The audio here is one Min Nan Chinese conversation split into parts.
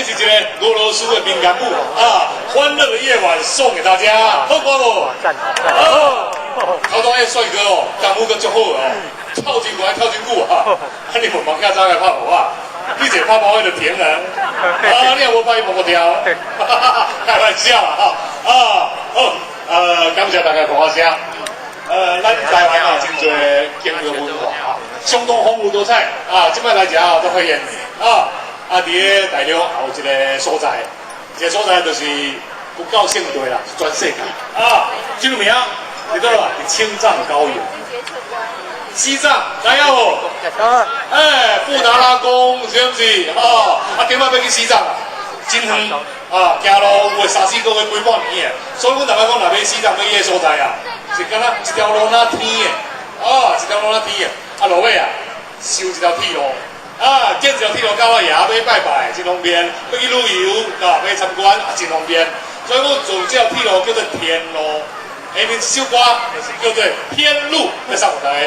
這是一个俄羅斯的民間舞啊，歡樂的夜晚送給大家，好歌無？讚哦，頭拄彼帥哥哦，功夫閣足好哦，跳真懸，跳真久啊！啊，你無嘛較早來拍無啊？你一個拍無彼就停啊！啊，你也無拍伊無跳，開玩笑啦哈！啊，好，感謝大家鼓聲。咱台灣啊，真濟經濟文化啊，相當豐富多彩啊！這擺來遮都發現啊，啊，佇咧大陸也有一個所在，這個所在就是佛教聖地啦，全世界啊，這個名佇佗啊？佇青藏高原，西藏知影無？哎，布達拉宮是毋是？哦，啊，頂擺欲去西藏啊，真遠啊，行路有三四個月、幾半年的，所以阮逐擺講，若欲西藏欲去彼個所在啊，是敢若一條路若天的，哦，一條路若天的，啊，落尾啊，修一條鐵路，啊，建一條鐵路到我遐欲拜拜，真方便；欲去旅遊啊，欲參觀啊，真方便。所以阮做這條鐵路叫做天路，下面這首歌就是叫做天路，欲送予大家。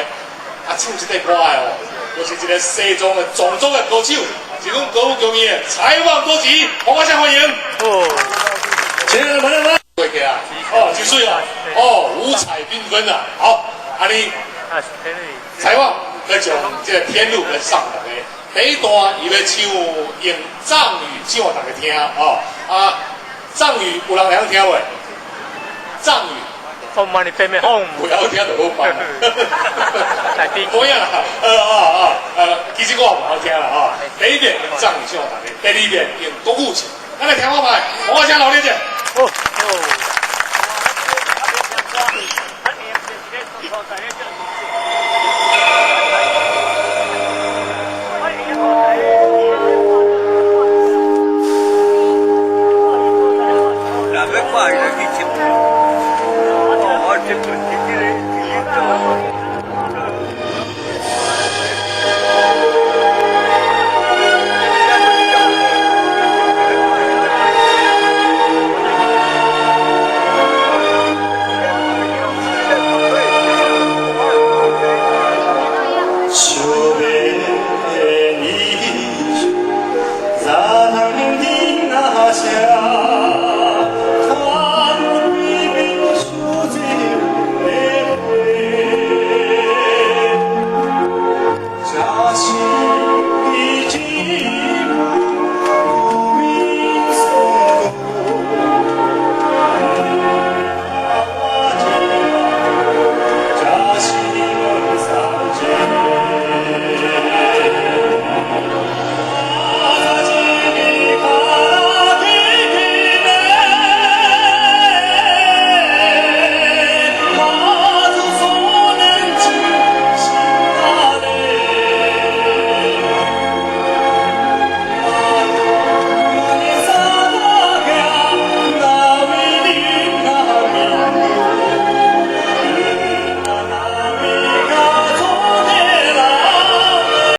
啊，唱這塊歌的哦，就是一個西藏的藏族的歌手，是阮歌舞公園的財旺多吉，掌聲歡迎。哦，親愛的朋友們，過去啊，哦，真水啊，哦，五彩繽紛啊，好，啊你財旺來將這個天路來送大家。第一段伊欲唱用藏語唱予大家聽哦，啊，藏語有人會曉聽無？藏語。唵嘛呢叭咪吽，不曉聽就好辦啦。無影啦，其實我也無曉聽啦，吼。第一遍用藏語唱予大家，第二遍用國語唱。咱來聽看覓，掌聲熱烈者。哦哦。